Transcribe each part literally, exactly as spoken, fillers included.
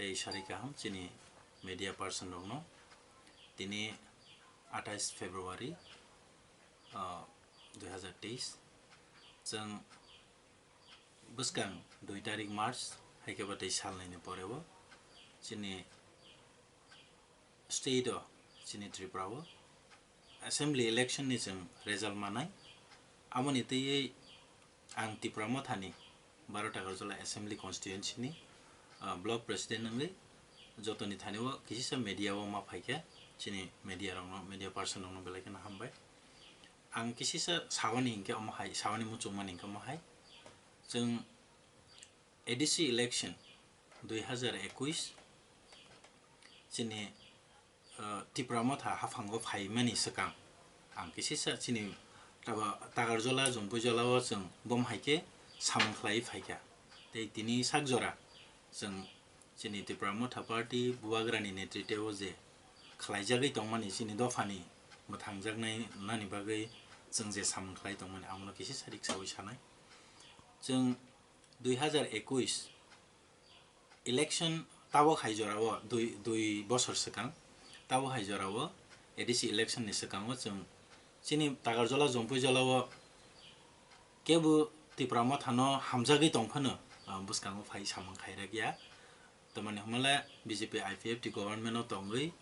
Tei sari kaham chini media person rokno. Tini atais February, ah, dui hazar teis. Chwng bwskang dui tarik March, hai khe ba tei salnwi ni pore o chini state o, chini Tripura o assembly election ni chwng result manai. Aboni twiwi ang Tipra Mothani baro Takarjala assembly constituency ni, ah, block president wngwi jotoni thani o kisisa media o ma phaikha, chini media rokno, media person rokno belai kheno hambai. Ang kisisa sawani hinkhe omo hai, sawani muchungmani hinkhe omo hai. Chwng A D C election dui hazar ekuis chini, uh, Tipra Motha haphango phaimani swkang ang kisisa chini taba Takarjala, Jompuijala o chwng bom hai khe samung khlai phaikha. Tei tini sak jora chwng chini Tipra Motha party Bubagrani netritwe o je khlaijagwi tongmani chini dophani mwthangjaknai nani bagwi chwng je samung khlai tongmani, amono kisisa riksaui sanai. Chwng dui hazar ekuis election tabok hai jorao dui, dui bosor swkang, tabok hai jorao A D C election ni swkango chwng chini Takarjala, Jompuijala o kebo Tipra Mothano hamjagwi tongphano, ah, bwskango phai samung khairakya. Tamani hwnmale B J P I P F T government o tongwi,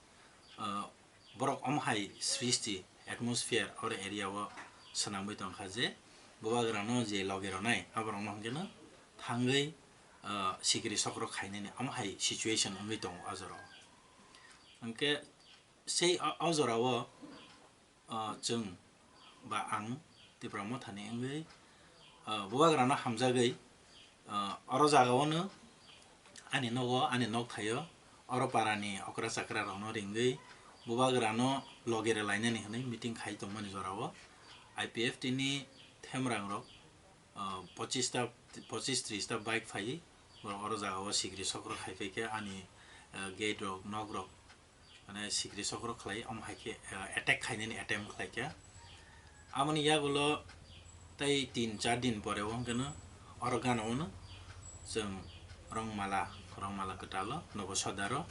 ah, borok omo hai srishti atmosphere oro area o swnamwi tongkha je Bubagrano je logi rwnai aborokno hwnkhe no thangwi, ah, sikiri sokro khainani omo hai situation wngwi tongo o jorao. Hwnkhe sei o, o jorao, ah, chwng ba ang Tipra Mothani wngwi, ah, Bubagrano hamjagwi, ah, oro jagao no ani nogo, ani nok thaio, oro parani okra chakra rokno ringwi Bubagrano logi rwlainani hwnwi meeting khai tongmani jorao I P F T ni themrang rok, ah, pochis ta, pochis tris ta bike phaiwi borok oro jagao sikiri sokro khai phaikha ani, ah, gate rok, nok rok, mane sikiri sokro khlai omo hai khe, ah, attack khainani attempt khlaikha. Amoni yagulo tei tin char din pore o hwnkhe no oro gana o no chwng Rongmala, Rongmala kwtal o Nobo Sodar o,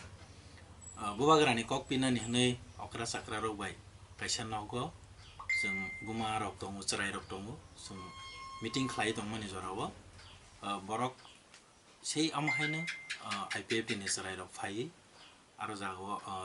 ah, Bubagrani kok pinani hwnwi okra chakra rok bai kaisa nogo chwng buma rok tongo, chwrai rok tongo, chwng meeting khlai tongmani jorao, ah, borok sei omo haino, ah, I P F T ni chwrai rok phaiwi aro jagao, ah,